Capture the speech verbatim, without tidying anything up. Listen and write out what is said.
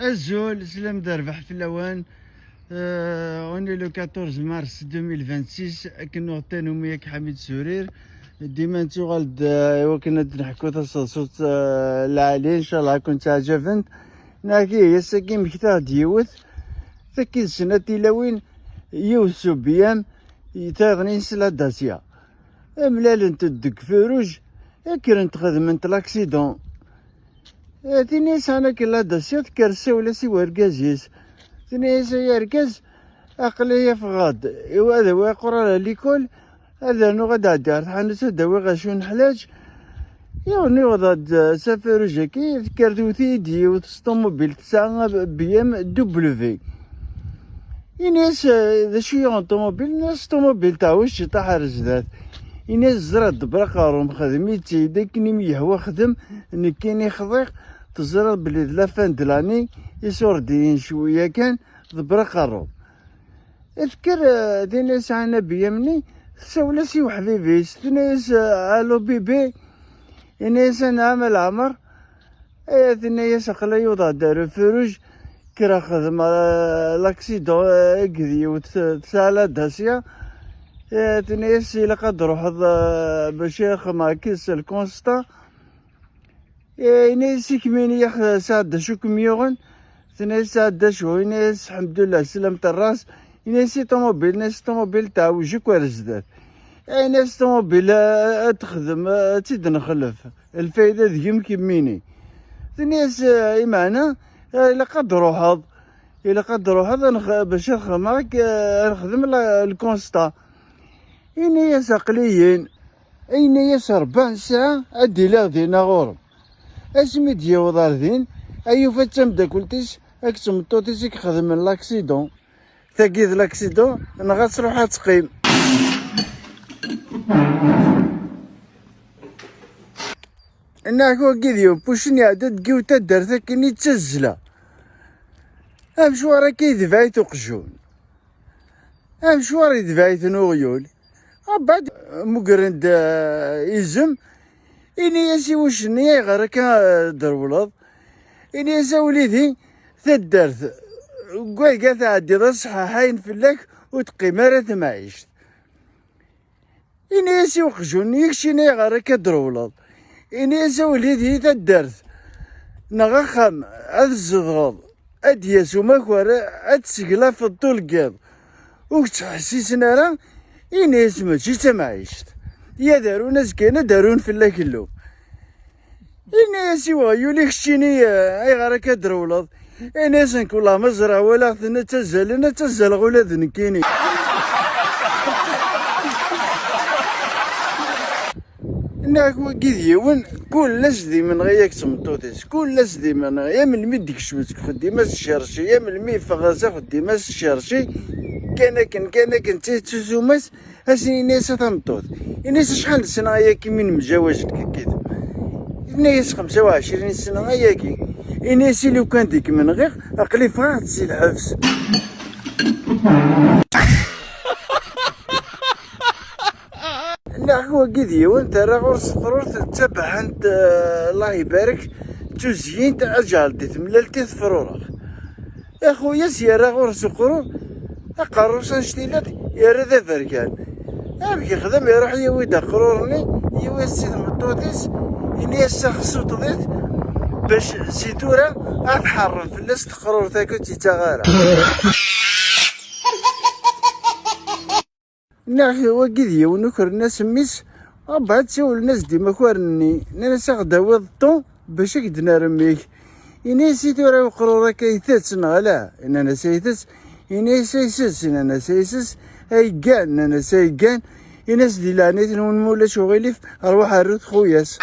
Azul, slam d rrbeḥ fell-awen. Euh, on est le quatorze mars deux mille vingt-six, akken nuɣ tanumi ak Ḥamid Surir. Dima nettuɣal-d, euh, i wakken ad d-neḥku taseḍsut, euh, lɛali, ncallah ad ken-ttaɛǧabent. Nagi, ass-agi mmektaɣ-d yiwet, takki d snat tilawin, yiwet s ubiyam, tayeḍnin s la Dacia. Mlalent-d deg Feruj, kkrent xedment l'accident. Eh, tin yesɛan akken la Dacia tekker tessawel-as i wergaz-is. Tenna-yas: "Ay argaz, aql-i ffɣeɣ-d, iwa ad awiɣ aqrar ar likul, ad rnuɣ ad ɛeddiɣ ar tḥanut ad awiɣ acu n ḥlaǧ." Yiwen yuɣeḍ-d s aferruj-agi, tekker tewwet-iyi-d yiwet s ṭumubil tesɛa B M W. Ini-as: "Eh, d acu yuɣen ṭumubil?" Ini-as: "Ṭumubil teɛweǧ ciṭaḥ ar zdat." Ini-as: "Ẓriɣ, ḍebber aqerru-m, xdem-itt-id akken i m-yehwa xdem, nekkini xḍiɣ, teẓriḍ belli d la fin de l'année, isurdiyen cwiya kan, ḍebber aqerru." Tekker, eh, tin yesɛan B M-nni, tessawel-as i uḥbib-is, tenna-yas: "Allo bébé." Ini-as: "Anɛam a leɛmer." Eh, tenna-yas: "Aql-i uwḍeɣ-d ar Feruj, kkreɣ xedmeɣ, eh, l'accident, eh, akked yiwet, eh, tesɛa la Dacia." Eh, tenna-yas: "Ilaq ad d-truḥeḍ, eh, bac ad xedmeɣ akked-s le constat." Eh, ini-as: "I kemmini, ax, sɛedda acu kem-yuɣen?" Tenna-yas: "Sɛedda acu?" Ini-as: "Ḥemdullah, slam terras." Ini-as i ṭumubil, ini-as: "Ṭumubil teɛweǧ akk ar zdat." Ini-as: "Ṭumubil, eh, ad texdem, eh, ad tt-id-nexlef. Lfayda deg-m kemmini." Tenna-yas: "Eh, imeɛna, eh, ilaq ad d-truḥeḍ. Ilaq ad d-truḥeḍ, ad nex-, bac ad xedmeɣ ak-, eh, ad nexdem la-, le constat." Ini-as: "Aql-iyi-n." Ini-as: "Rebɛa ssaɛa ad d-iliɣ dinna ɣur-m." Asmi d-yaweḍ ar din, ad yufa d tameddakelt-is akked tmeṭṭut-is i ixedmen l'accident. Tagi d l'accident, neɣ ad truḥ ad teqqim. Nnaɣ wagi d yiwen puccen iɛedda-d deg yiwet taddart akken i d tazzla. Amecwar akka i d-baɛit uqjun. Amecwar i d-baɛiten uɣyul. Abad, mugren-d, eh, izem. Ini-as i wuccen-nni: "Ayɣer akka, eh, drewleḍ?" Ini-as: "A wlidi, taddart, deg wayga tɛeddiḍ ad ṣeḥḥaḥayen fell-ak, ur teqqim ara temɛict." Ini-as i uqjun: "I keččini ayɣer akka d-trewleḍ?" Ini-as: "A wlidi, taddart neɣ axxam ad tzedɣeḍ, ad d-yas umakar, ad t-teglafeḍ ṭul n yiḍ, ur k-ttḥessisen ara." Ini-as: "Mačči d tamɛict. Ya ad arun azekka, ad d-arun fell-ak llum." Ini-as i weɣyul: "I keččini, eh, ayɣer akka d-trewleḍ?" Ini-as: "Nekk wellah ma ẓriɣ walaɣ-ten ad ttazzalen, ad ttazzaleɣ ula d nekkini." Nniɣ-ak wagi d yiwen, kul ass d imenɣi yak d tmeṭṭut-is, kul ass d imenɣi, ya melmi d-ikcem seg uxeddim ad s-cerci, ya melmi yeffeɣ s axeddim ad s-cerci, kan akken, kan akken, d tayet s usumas, As-, ini-as a tameṭṭut, ini-as acḥal n ssna ayagi mi nemzawaj nekk akked-m? Tenna-yas xemsa u ɛecrin sna ayagi. Ini-as i lukan d kem-nɣiɣ, aql-i ffɣeɣ-d si lḥebs. Nniɣ-ak wagi d yiwen, terra ɣur-s teqrurt d tabaḥant, eh, Allah ibarek, d tuzyint, aǧɛel di temlalt i tefrureɣ. Axuyas yerra ɣur-s uqrur, aqerru-s annect-ilat, yerra d aberkan. Amek yexdem? Iruḥ yawi-d aqrur-nni, yawi-as i tmeṭṭut-is, ini-as taxsuṭ-it, bac si tura ad tḥerrem fell-as teqrurt-agi ur tt-ittaɣ ara. Nniɣ-ak wagi d yiwen ukren-as mmi-s, abɛad siwlen-as-d imakaren-nni, nnan-as aɣ-d-awiḍ ṭṭu bac ad k-d-nerr mmi-k. Ini-as i tura uqrur akka itett neɣ ala? Nnan-as itett. Ini-as ayses, nnan-as ayses. Aygan, nnan-as aygan. Ini-as di leɛnayt-nwen ma ulac uɣilif, rwaḥ arut xuyas.